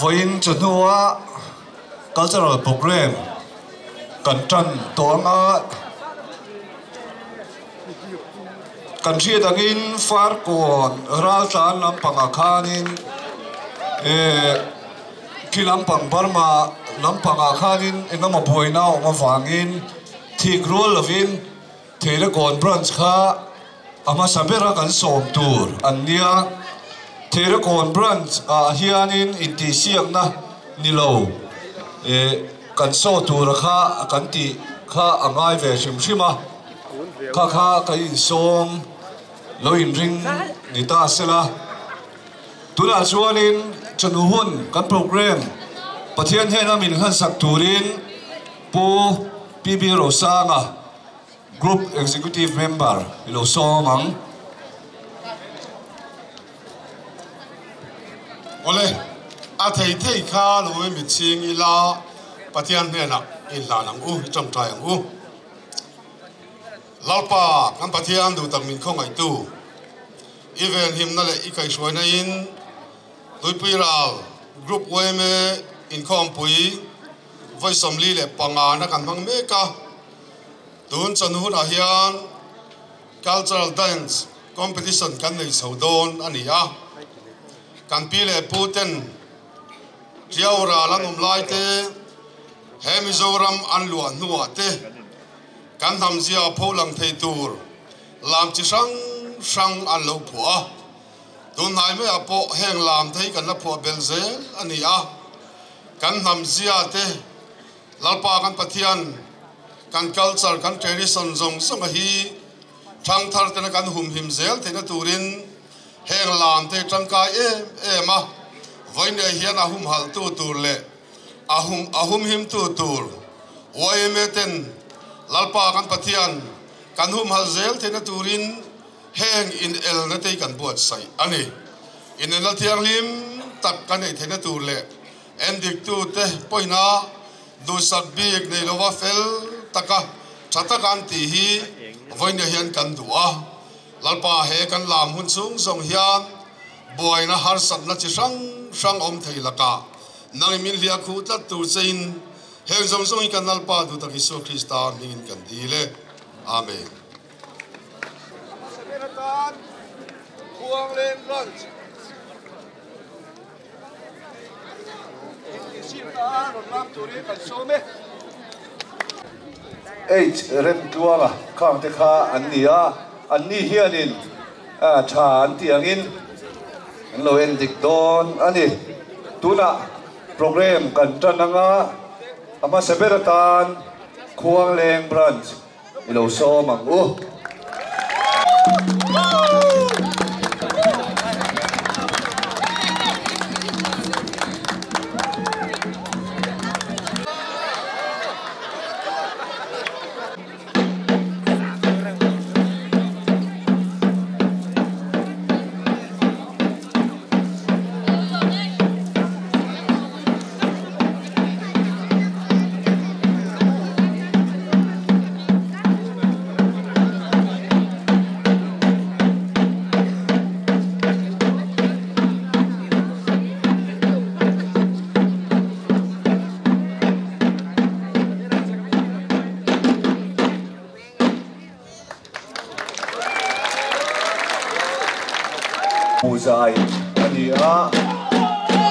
Vawiin chawhnua cultural programme kan tan tawh ang a, kan hriat angin Farkawn raltlan lampangah khanin eh khi lampang Burma lampangah khanin eng emaw buaina a awm avangin thik rual lovin Theirakawn branch kha a hmasa bera kan sawm tur an nia. Theirakawn branch ah hianin intihsiakna ni lo eh kan saw tura kha kan tih kha a ngai ve hrim hrim a, kha kha ka insawm lo inring ni ta sela. Tunah chuanin chawhnu hun kan programme Pathian hnena min hlansak turin Pu PB Rosanga, Group Executive Member i lo sawm ang. Awle, a thei thei kha lo i mit ching ila Pathian hnenah i hlan ang u, i tawngtai ang u. Lalpa, kan Pathian duhtak min khawngaihtu, i venhimna leh i kaihhruaina in Tuipui Ral Group yma inkhawmpui Vawi 45 na kan hmang mek a, tun chawhnu hunah hian Cultural Dance Competition kan nei chho dawn a ni a, kan pi leh pu ten Tiau ral an awm lai te, he Mizoram an luah hnuah te kan hnamzia pho lang thei tur lam chi hrang hrang an lo phuah a, tunhnai maiah pawh heng lam te hi kan la phuah belh zel a ni a. Kan hnam zia te, Lalpa kan Pathian, kan culture, kan tradition zawng zawng a hi thangthar tena kan humhim zel theihna turin heng lam te hi tangkai em em a, vawiin hian a humhalhtu tur leh a hum a humhimtu tur yma ten Lalpa kan Pathian kan humhalh zel theihna turin heng inelna te hi kan buatsaih a ni. Inelna thianghlim tak kan neih theihna tur leh endiktute pawina duhsak bik nei lova fel taka tha taka an tih hi vawinia hian kan duh a. Lalpa he kan lam hun chhung zawng hian buaina harsatna chi hrang hrang awm thei lakah nang i min hliah khuh tlat tur chein heng zawng zawng hi kan Lalpa duhtak Isua Krista hmingin kan dil e. Amen. H Remtluanga khang te kha an ni a, an ni hianin tha an tih angin an lo en dik dawn a ni. Tunah programme kan tan anga a hmasa ber atan Khuangleng Branch I lo sawm ang u. Hmuhzai a ni a,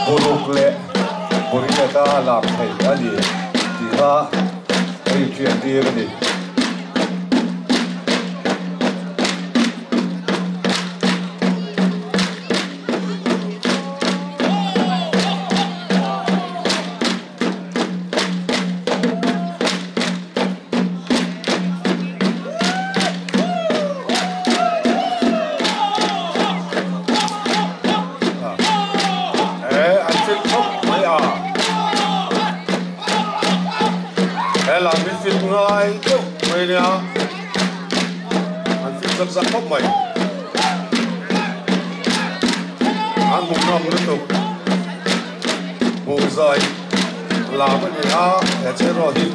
buruk leh buriat a lak theih a ni tih kha a inhriat tir a ni. He an fit khawp mai a, he lam hi fit ngai deuh mai nia, an fit zak zak khawp mai, an hmuhnawm lutuk. Buhzai lam a ni a, he cheraw hi.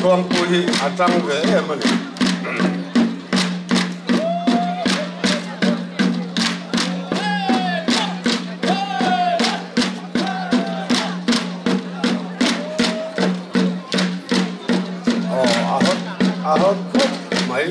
Khuangpu hi a tang ve em a ni. Aw a hot a hot khawp mai.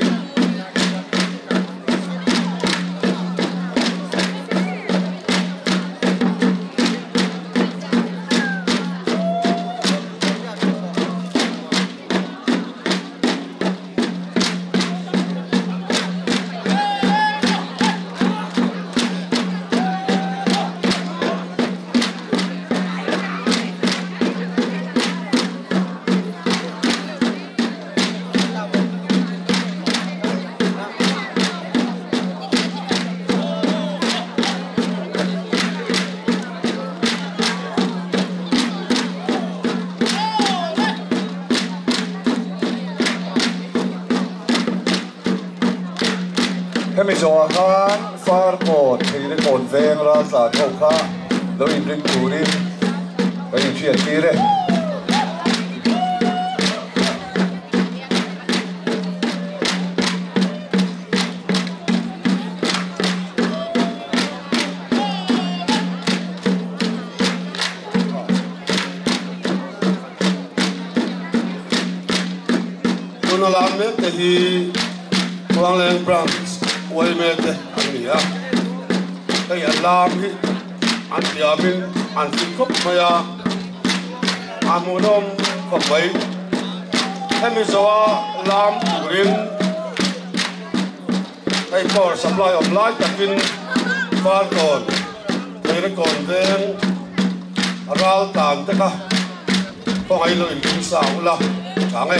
Hemi zawhah khan Farkawn Theirekawn veng raltlan ho kha lo inring turin kan inhriat tir e. Tuna lam mek te hi Khuangleng Branch uaime te an ni a, hei an lam hi an tiamin an fit khawp mai a, a hmuhnawm khawp mai. Hemi zawha lam turin Hei power supply awm lai takin Farkawn, Theirekawn veng ral tan te kha khawngaih lo inring sa ula tha nge.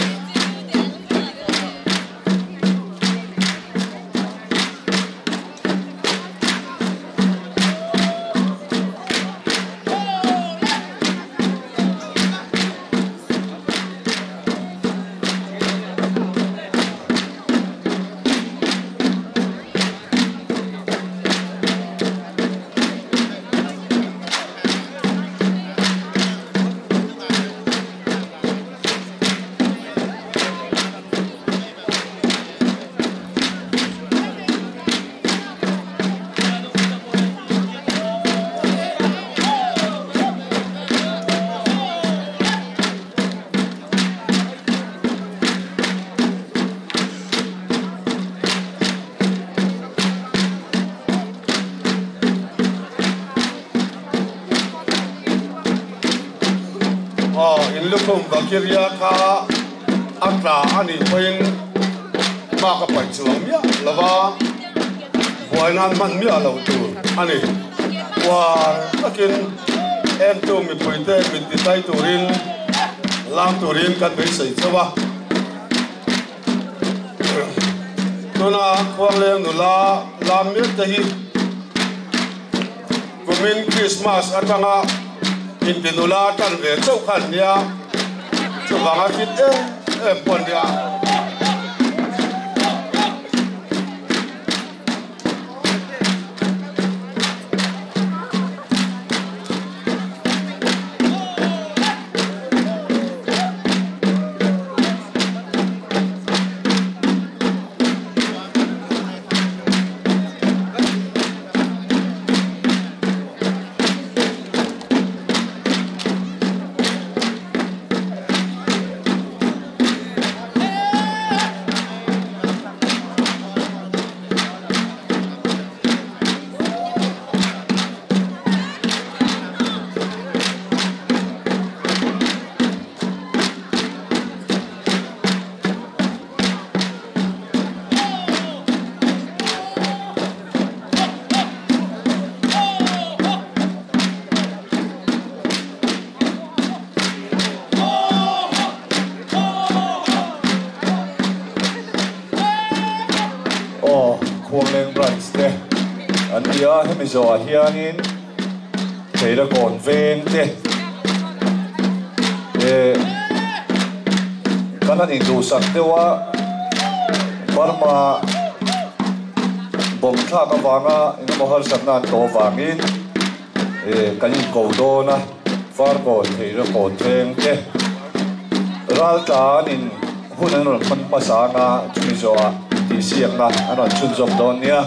Aw, in lukhum Valkyria kha a tla a nih pawhin bak a paih chuang miah lo va, buai nan hman miah lo tur a ni. Uar takin entu mipuite min titai turin lam turin kan beisei chauh a. Tuna Khuangleng nula lam mek te hi kumin Krismas atanga inti nula tan ve chauh kha an nia, chuvanga fit em em pawh an nia. Aw, Khuangleng Branch te an ni a, hemi zawhah hianin Theira kawn veng te eh kan han induhsak deuh a, Burma bomb thlak avanga engemaw harsatna an tawh avangin eh kan inko dawn a, Farkawn Theira kawn veng te Raltlan in. Hun an rawn hman hmasa anga chumi zawhah intihsiakna an rawn chhunzawm dawn nia.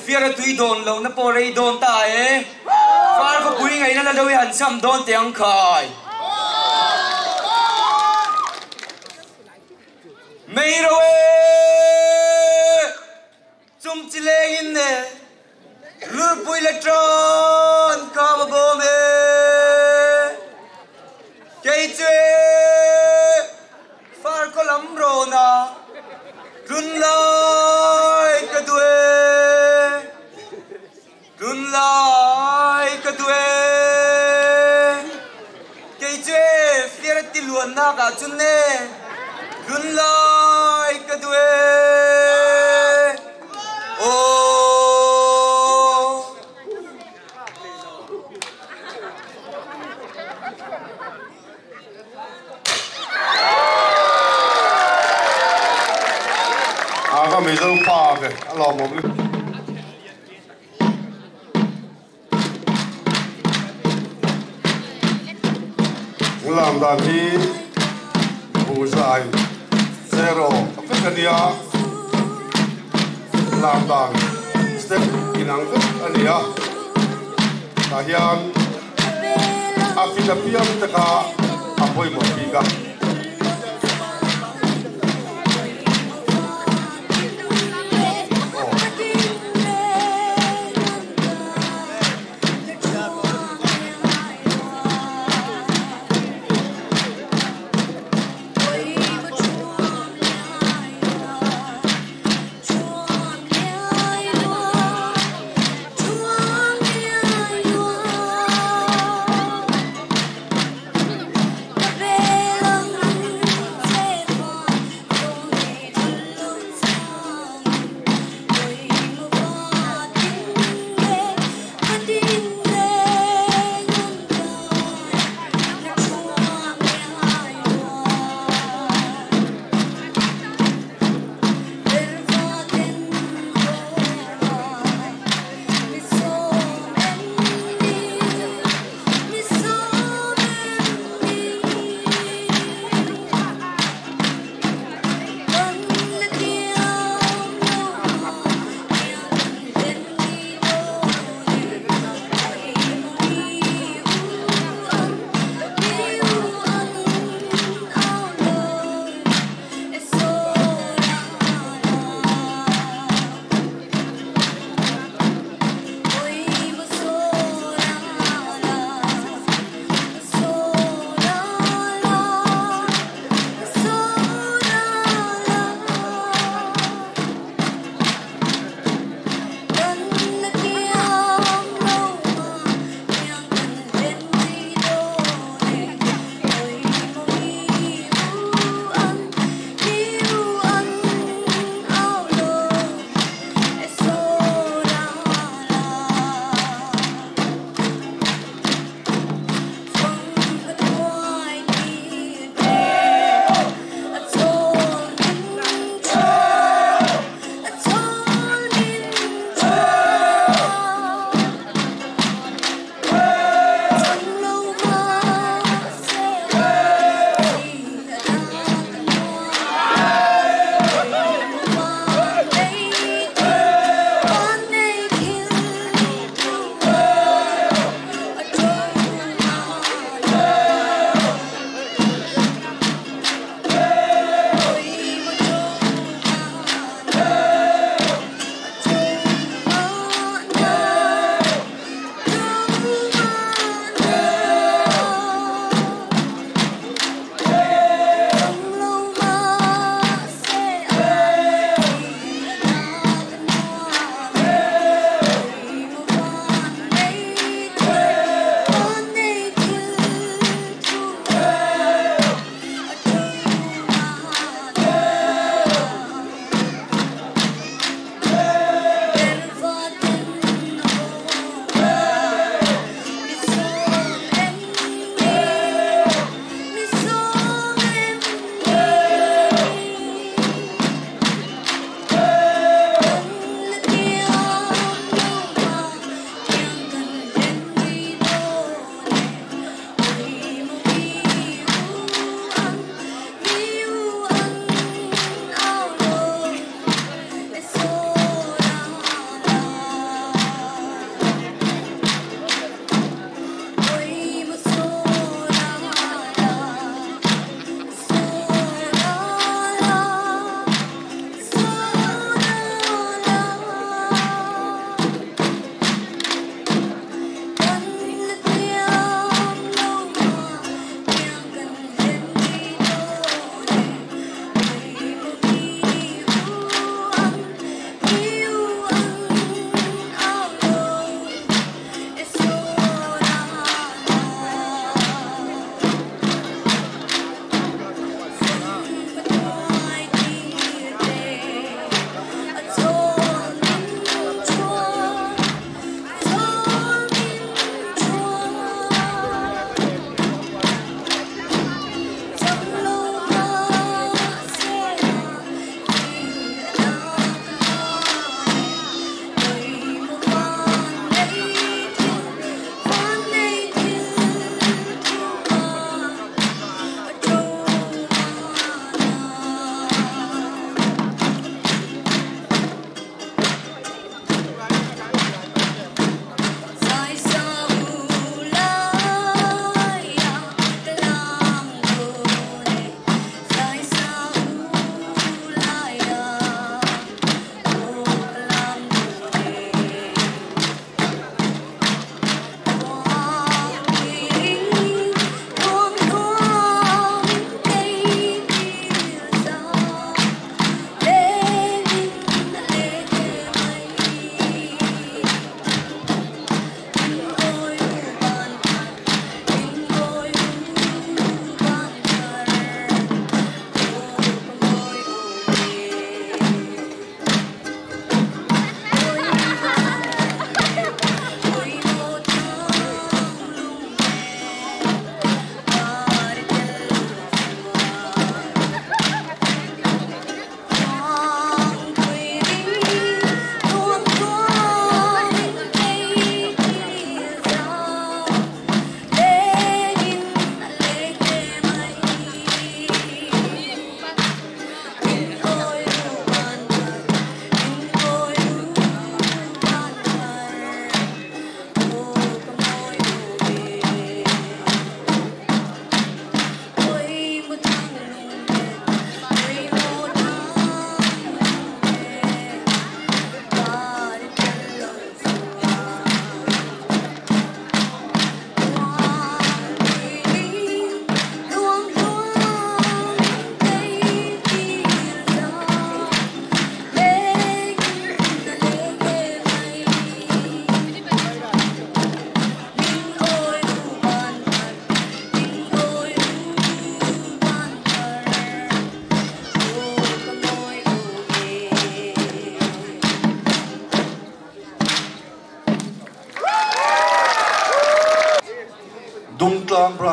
Fiara tui dawn lohna pawh rei dawn ta e. Far khawpui ngaihna la deuh i han cham dawn teh ang khai. Mei ro e! Chung chi lengin e lurpui le ṭawn kham a bawm e. Kei chu e far khaw lam rawn a tlun lai ka duh e, tlun lai ka duh e. Kei chu e fiara ti luannak ah cun e tlun lai ka duh e. Aw. A ka Mizo pa ve a lawmawm lutuk. Lam dan hi buhzai zero vek a nia, lam dan step inang vek a ni a, tah hian a fit apiang te kha a pawimawh bik a.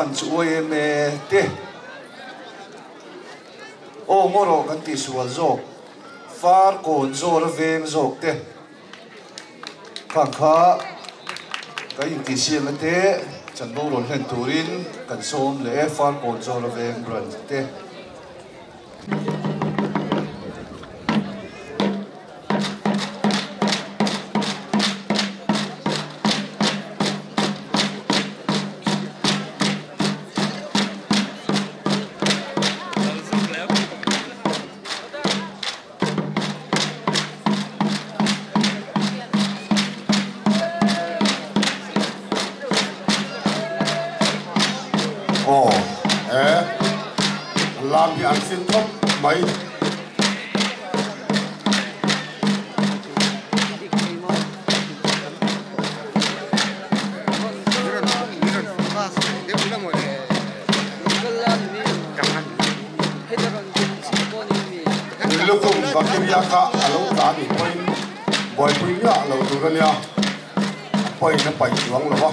Branch yma te aw ngaw rawh kan tihsual zawk Farkawn zawra veng zawk te khang kha kan intihsiakna te chanvo rawn hlen turin kan sawm leh e Farkawn zawra veng Branch te. Aw e, an lam hi an fin khawp mai. Lukhum bacteria kha a lo tla a nih pawhin buaipui miah lo tur a nia, a pawiin a paih chuang lo a.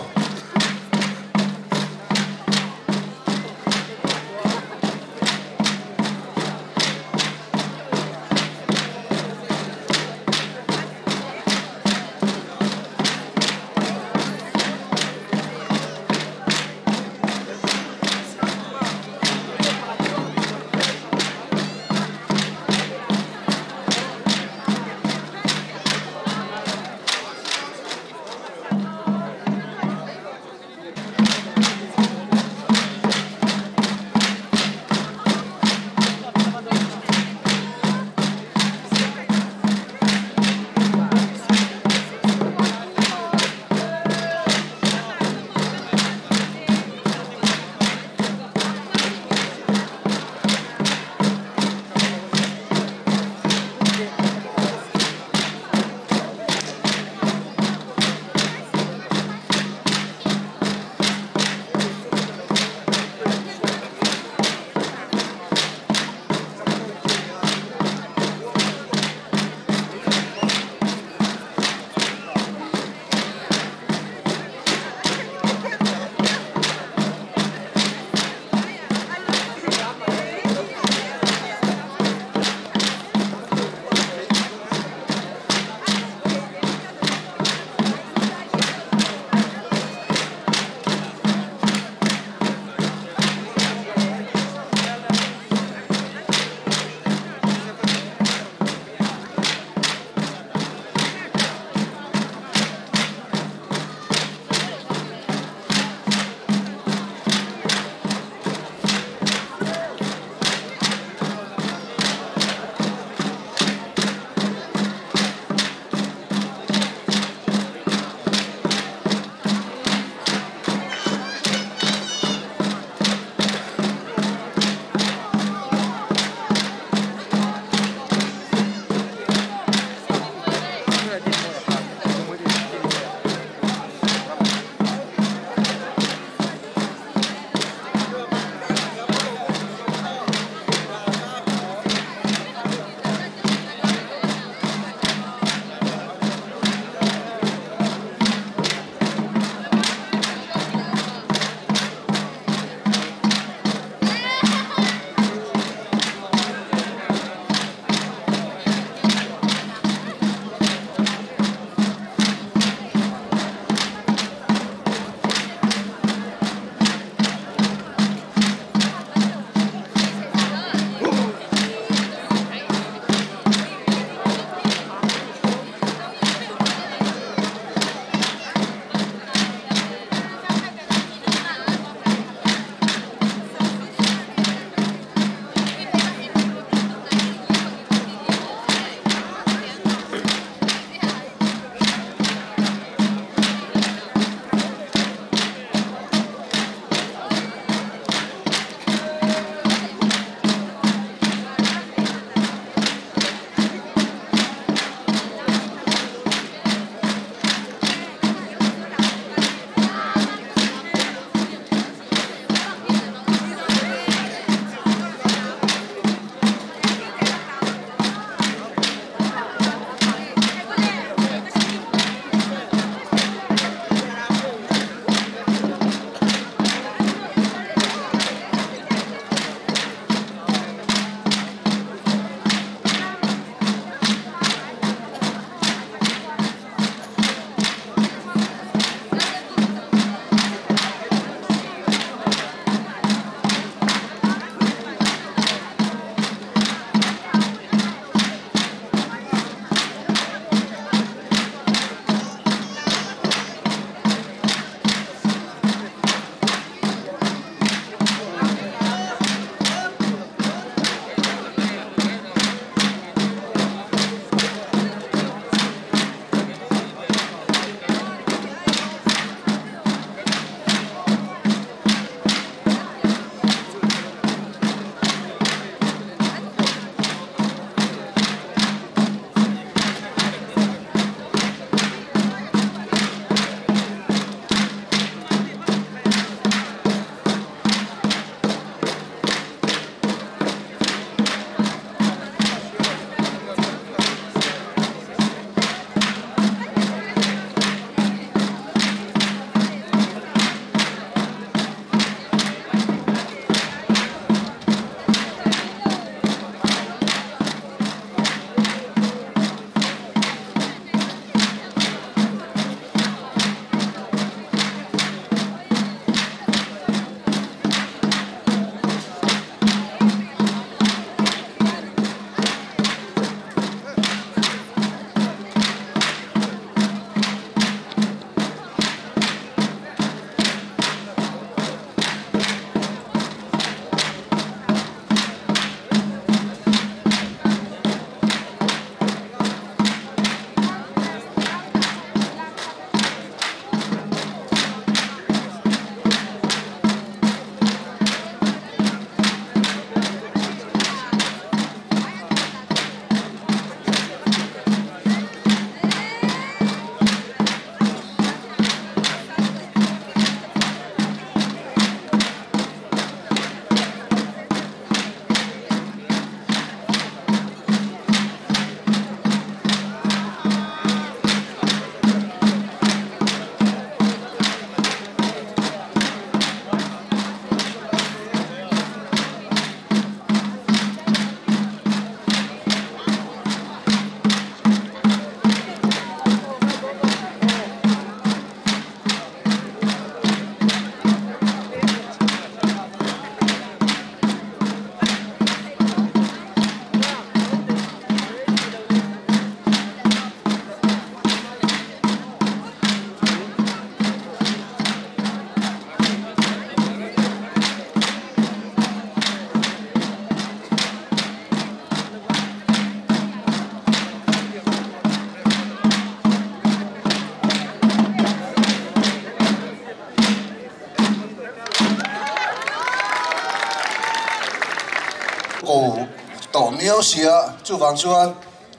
sia, chuvang chuan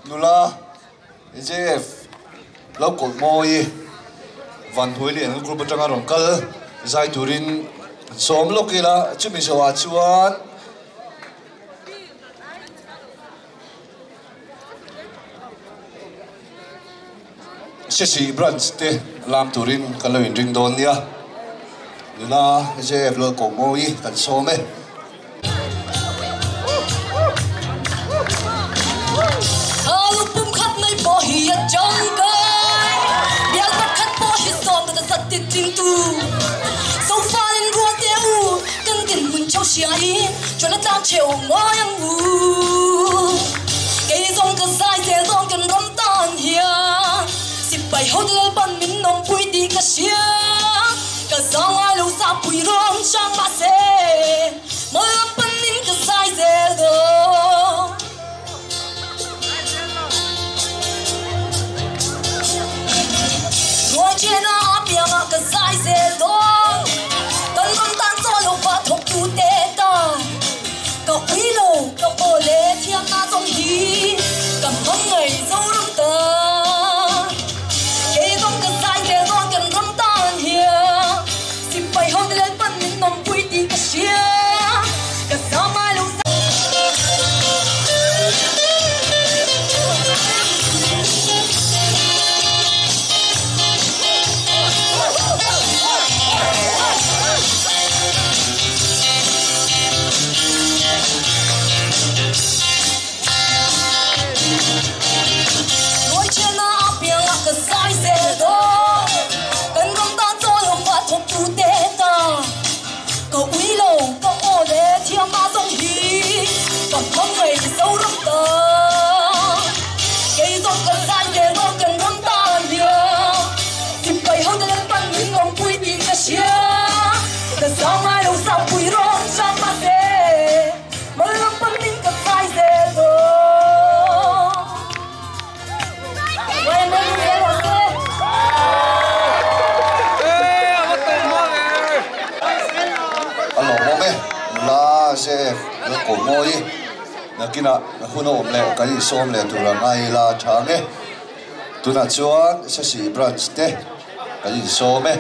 nula JF lo kawlh mawi Van Hnuai Lian group atanga rawn kal zai turin an sawm lawk ila, chumi zawhah chuan Sesi branch te lam turin kan lo inring dawn nia. Nula JF lo kawh mawi kan sawm e. A lawmawm e, nula JF lo kawh mawi nakinah hun a awm leh kan insawm leh tur ang a ila tha ang e. Tunah chuan Sasi Branch te kan insawm e.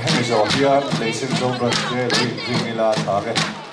Hemi zawh hian Leisen Zo Branch te lo inring ila a tha ang e.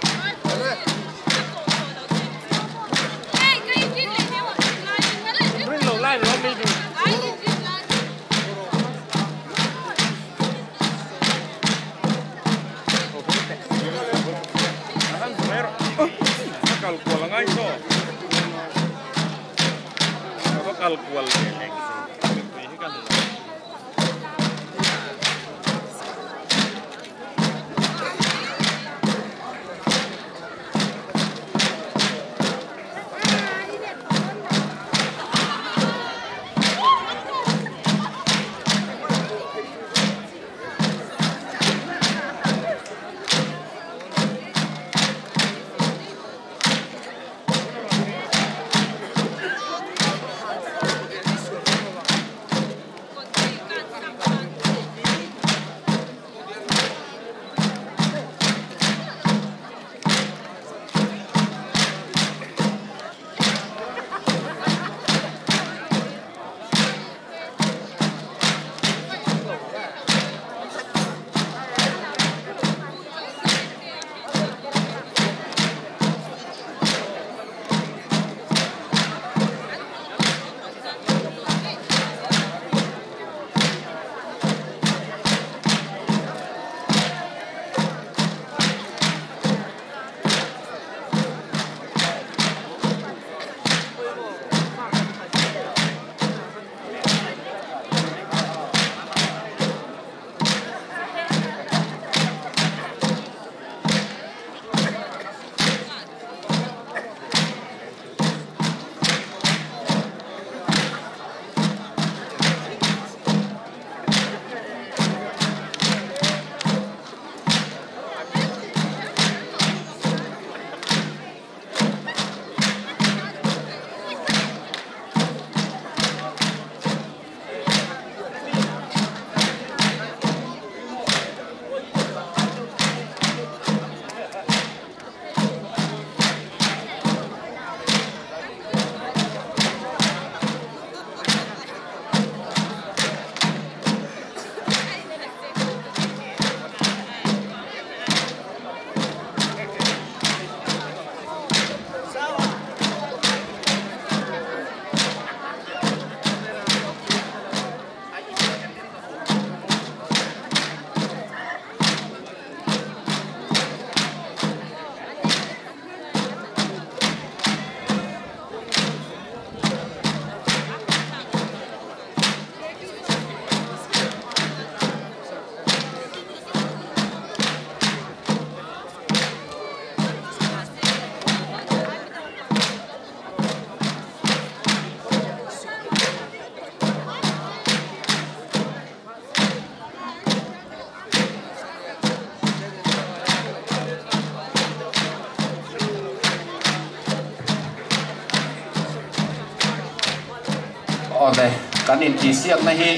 Awle, kan intihsiakna hi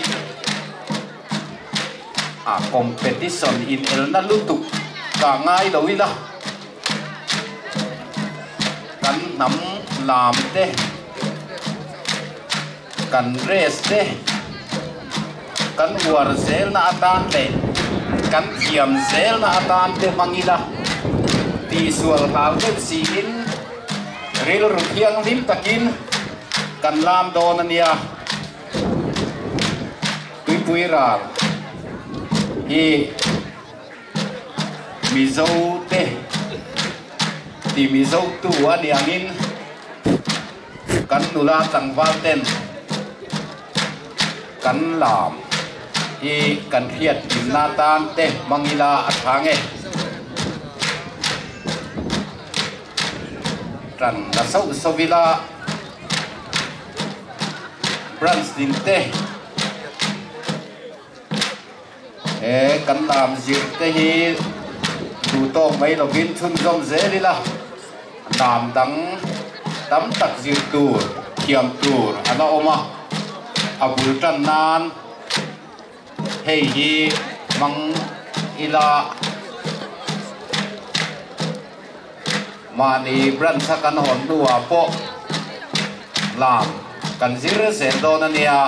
a competition inelna lutuk kah ngai lo ila, kan hnam lam te, kan dress te kan uar zelna atan leh kan thiam zelna atan te hmang ila, tihsual hlau deuh siin rilru thianghlim takin kan lam dawn a nia. Tuipui ral hi Mizo te ti Mizo tu a ni angin kan nula tlangval ten kan lam hi kan hriat hlimna tan te hmang ila a tha nge. Tan la sauh sauh ila branch din te he kan lam zir te hi duh tawk mai lovin chhunzawm zel ila lam dang tam tak zir tur thiam tur a la awm a, a bul tan nan hei hi hmang ila mahni branch a kan hawn hnuah pawh lam kan zir zel dawn a nia.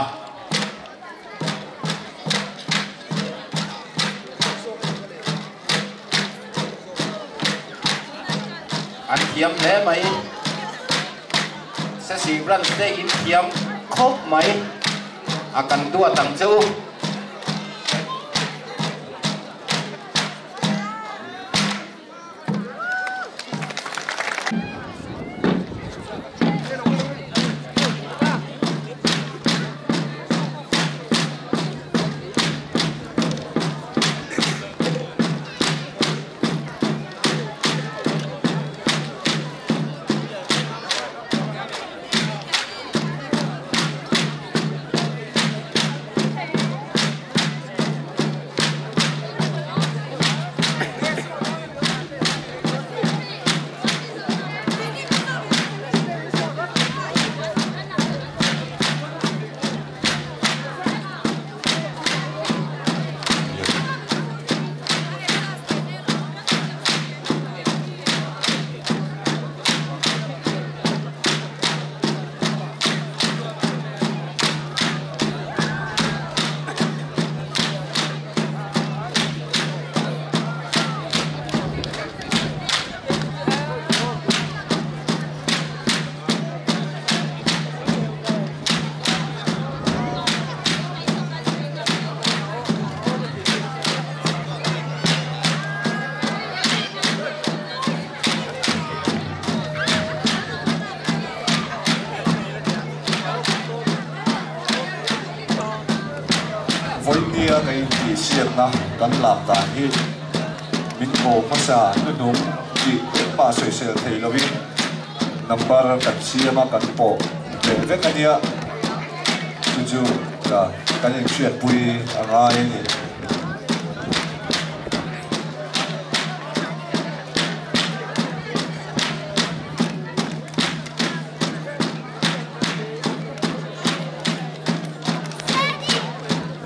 An thiam hle mai. Sesi branch te in thiam khawp mai a kan duat ang che u. Vawinia ka intihsiakna kan lak dan hi min ko hmasa hnuhnung tih engmah sawisel thei lovin number kan siam a kan pawh ve vek a nia, chu chu kan inhriatpui a ngai a ni.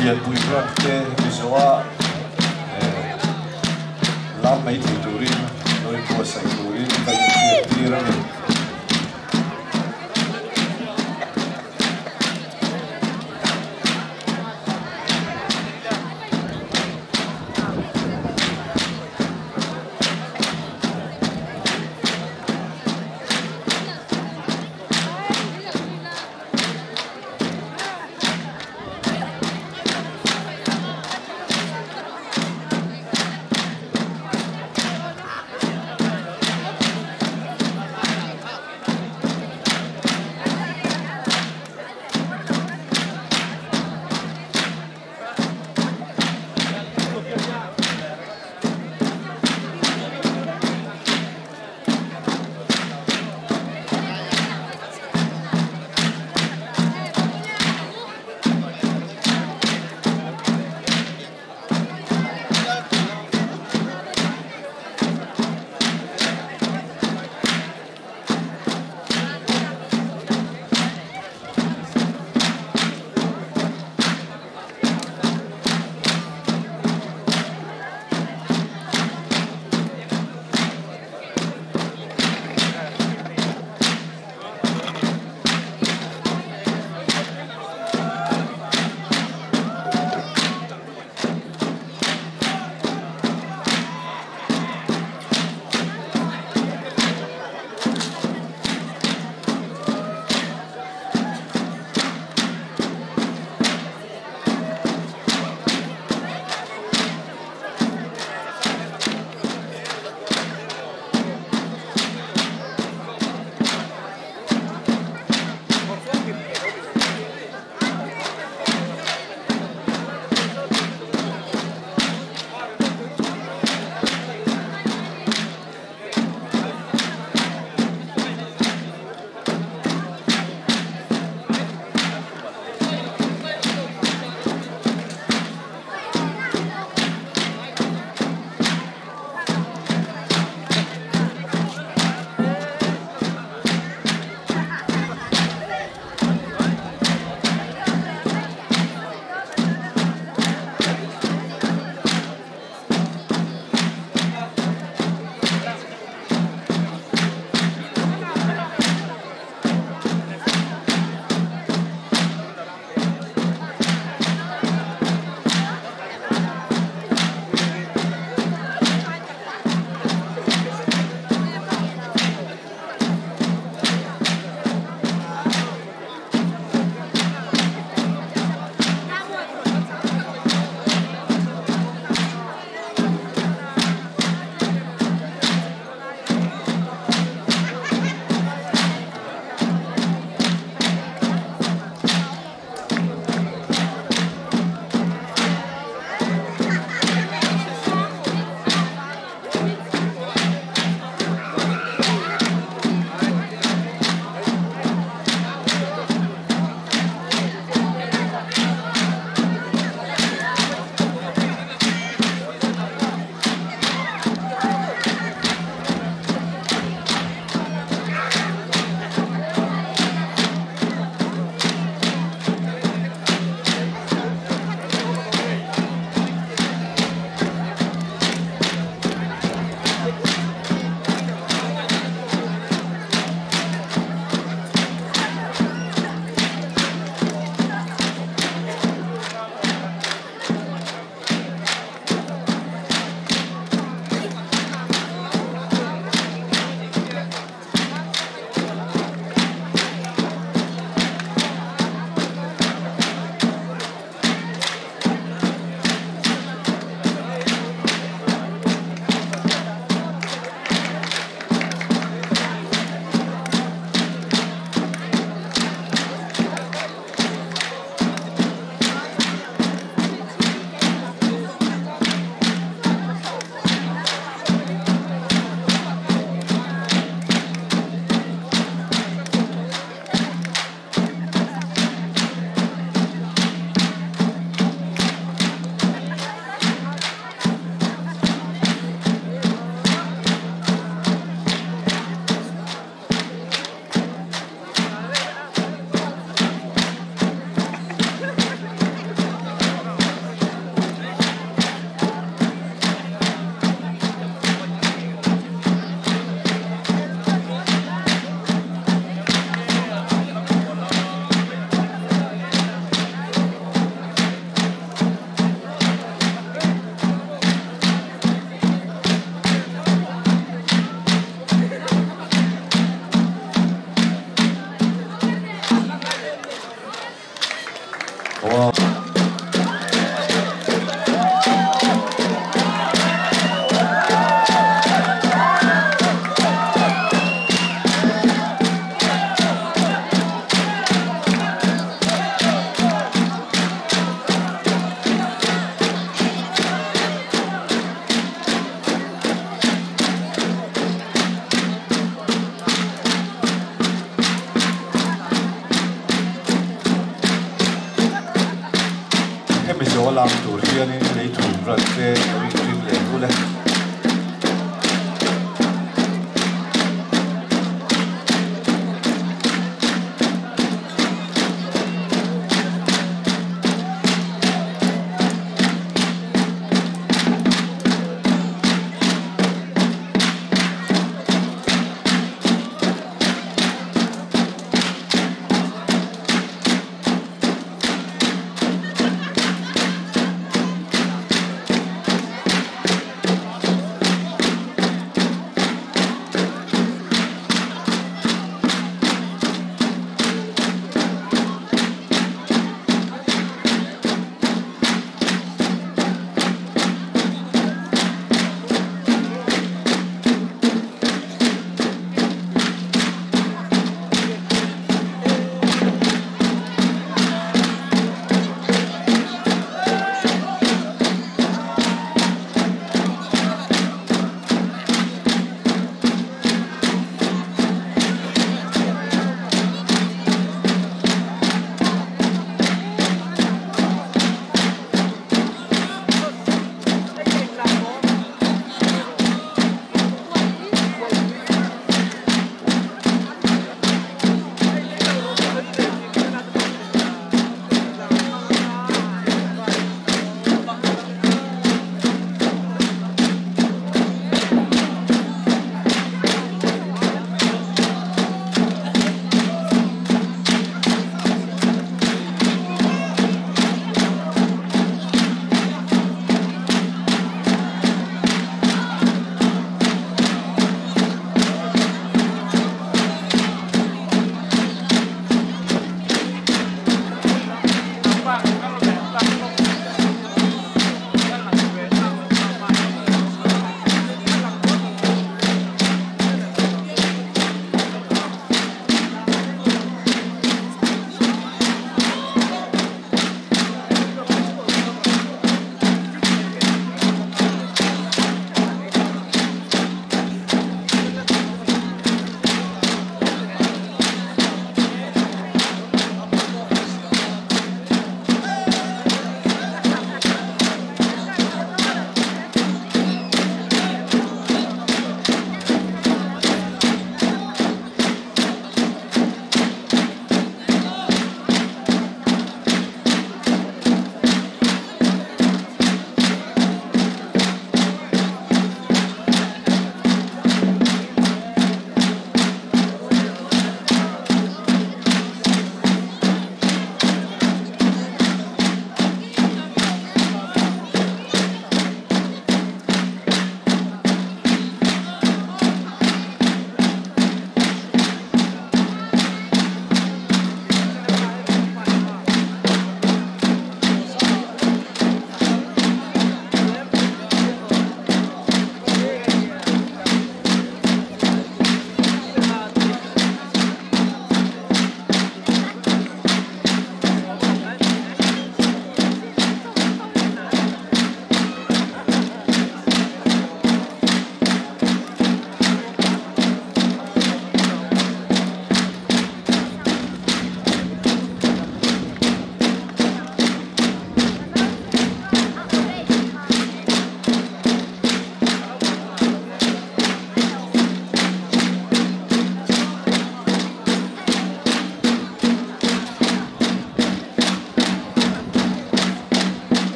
Lianpui branch te Mizoa lam mai thei turin lo inbuatsaih turin ka inhriat tir a ni. a lam tur hianin lei thum ran te lo inrin leh ul e.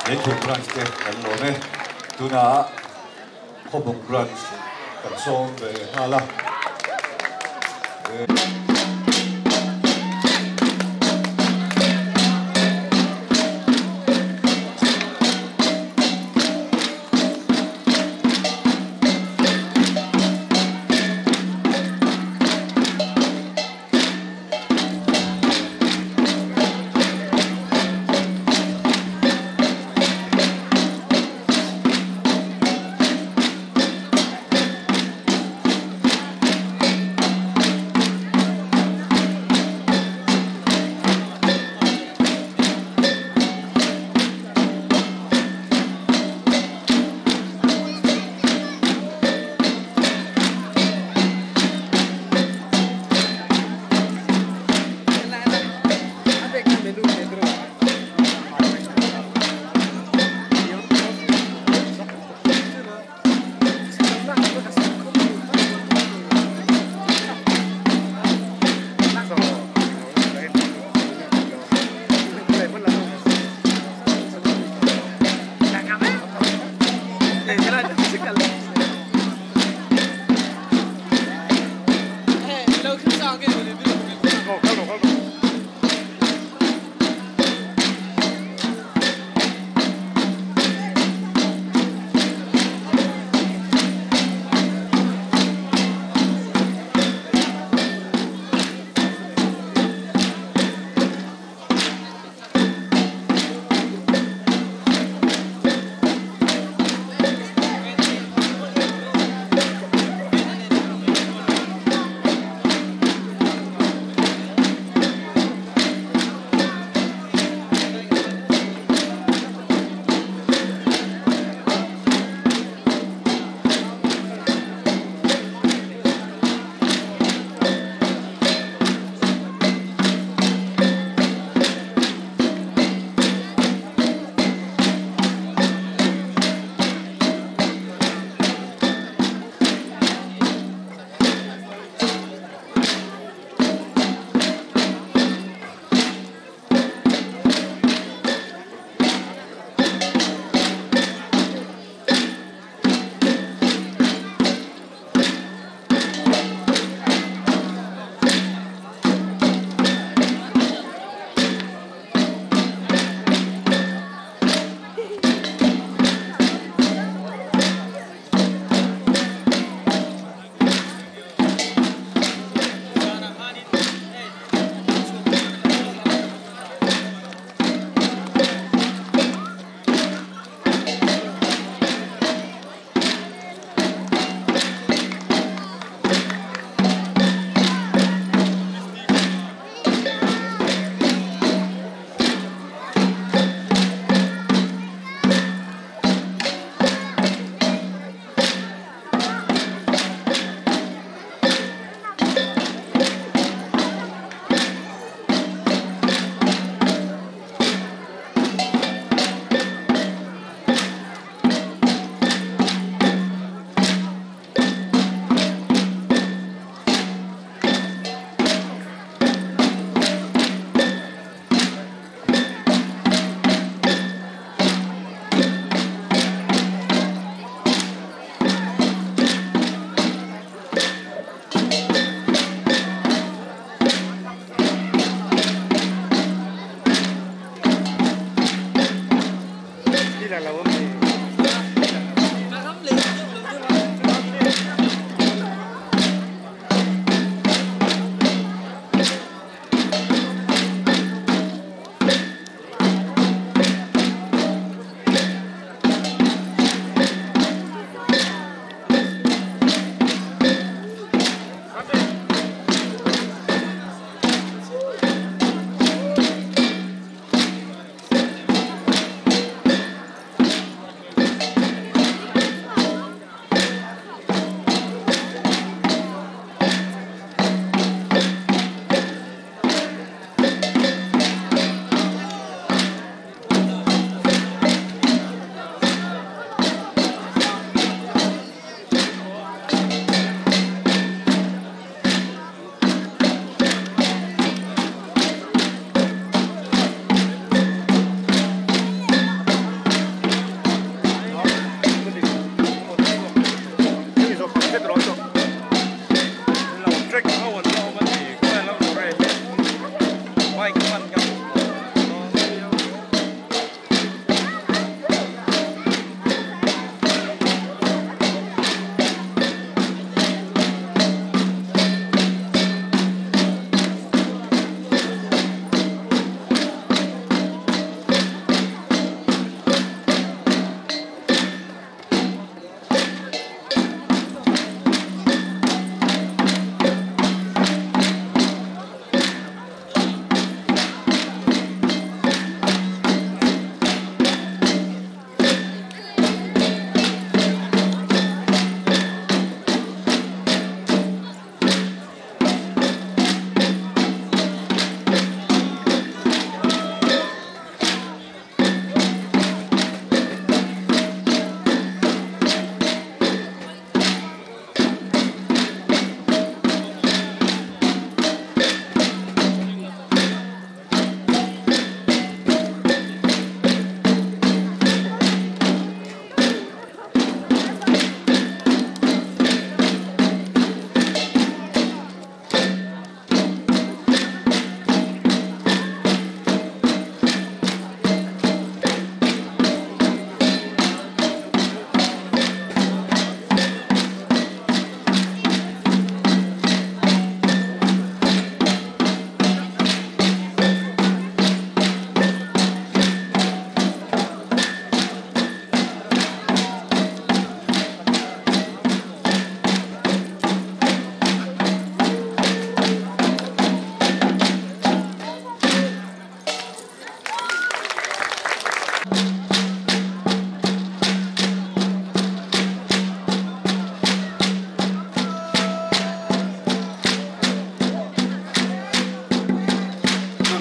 Leithum Branch te kan lawm e. Tunah Khawbung Branch kan sawm ve nghal a.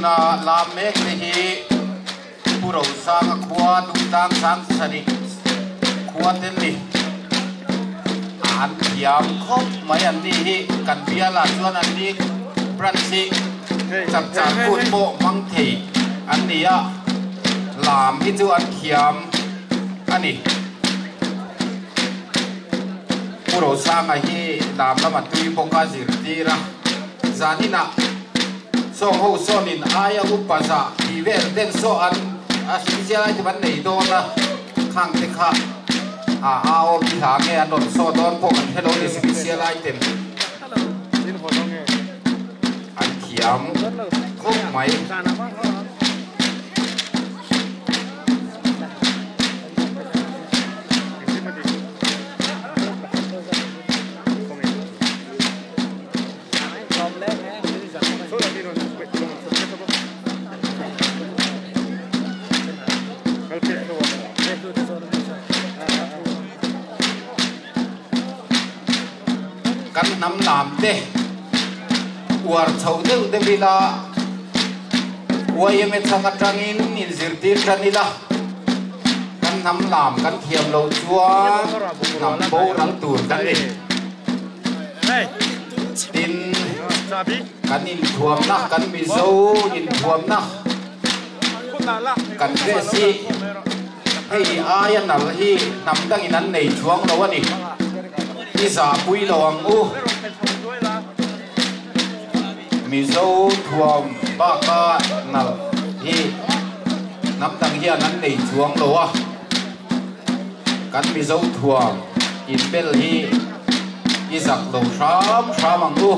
Tuna lam mek te hi Pu Rosanga khua Duhtlang sang sarih khua te ni an thiam khawp mai an ni hi kan bialah chuan an ni branch hi chapchar kut pawh hmang thei an ni a lam hi chu an thiam a ni. Pu Rosanga hi lam lama tui bawk a zirtir a, zaninah sawng ho sawnin aia upa zah tih vel ten saw an a special item an nei dawn a, khang te kha a au pi hla nge an rawn saw dawn pawh kan hre lo ni special item an thiam khawp mai. Kan hnam lam te uar chho deuh deuh ila YMA chhang atangin inzirtir tan ila kan hnam lam kan thiam lo chuan hnam boral tur kan ni. Tin, kan inthuamna, kan Mizo inthuamna kan dress hi hei aia nal hi hnam dangin an nei chuang lo a ni. I zahpui lo ang u. Mizo thuam baka nal hi hnam dang hian an nei chuang lo a. Kan Mizo thuam inbel hi i zak lo hram hram ang u.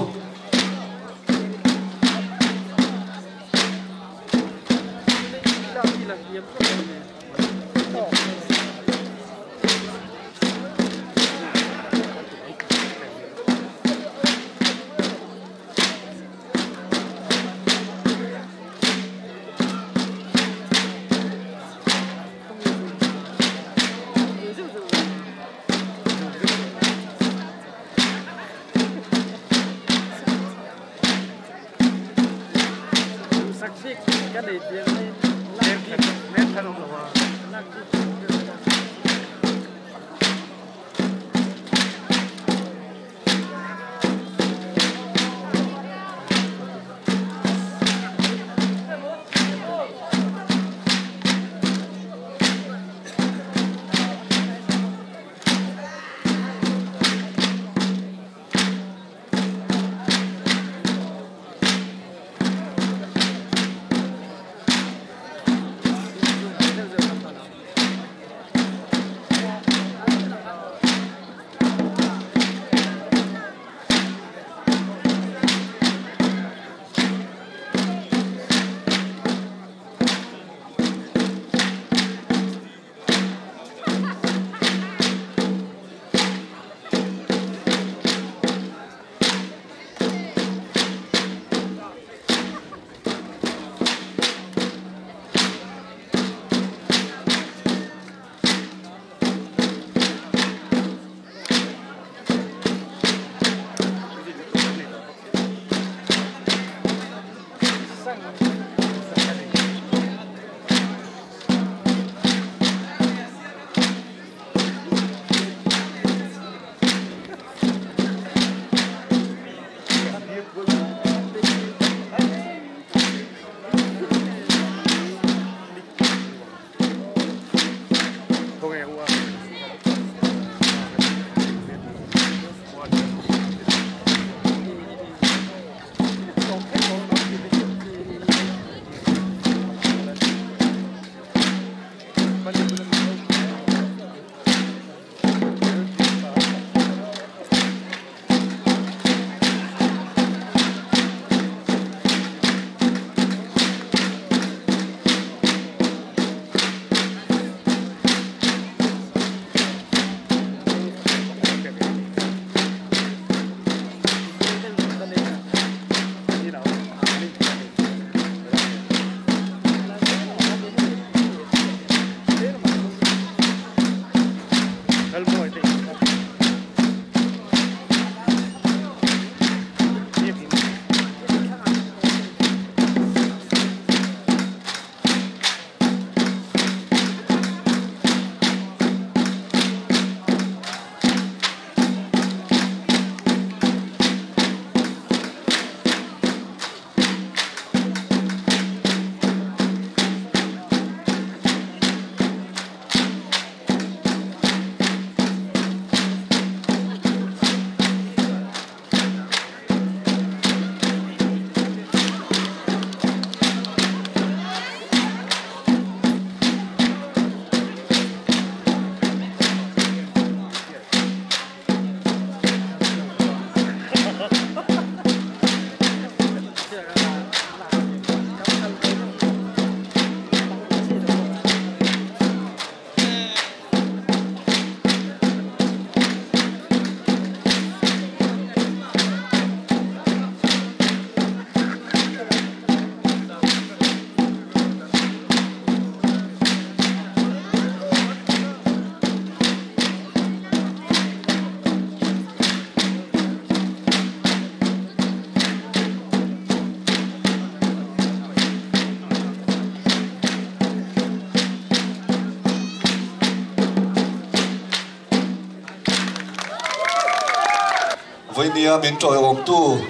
Vawinia min tawiawmtu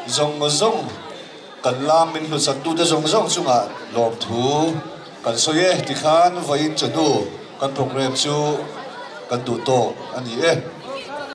zawng zawng kan lam min hlutsaktute zawng zawng chungah lawmthu kan sawi e tikhan vawiin chawhnu kan program chu kan duh tawk a ni e.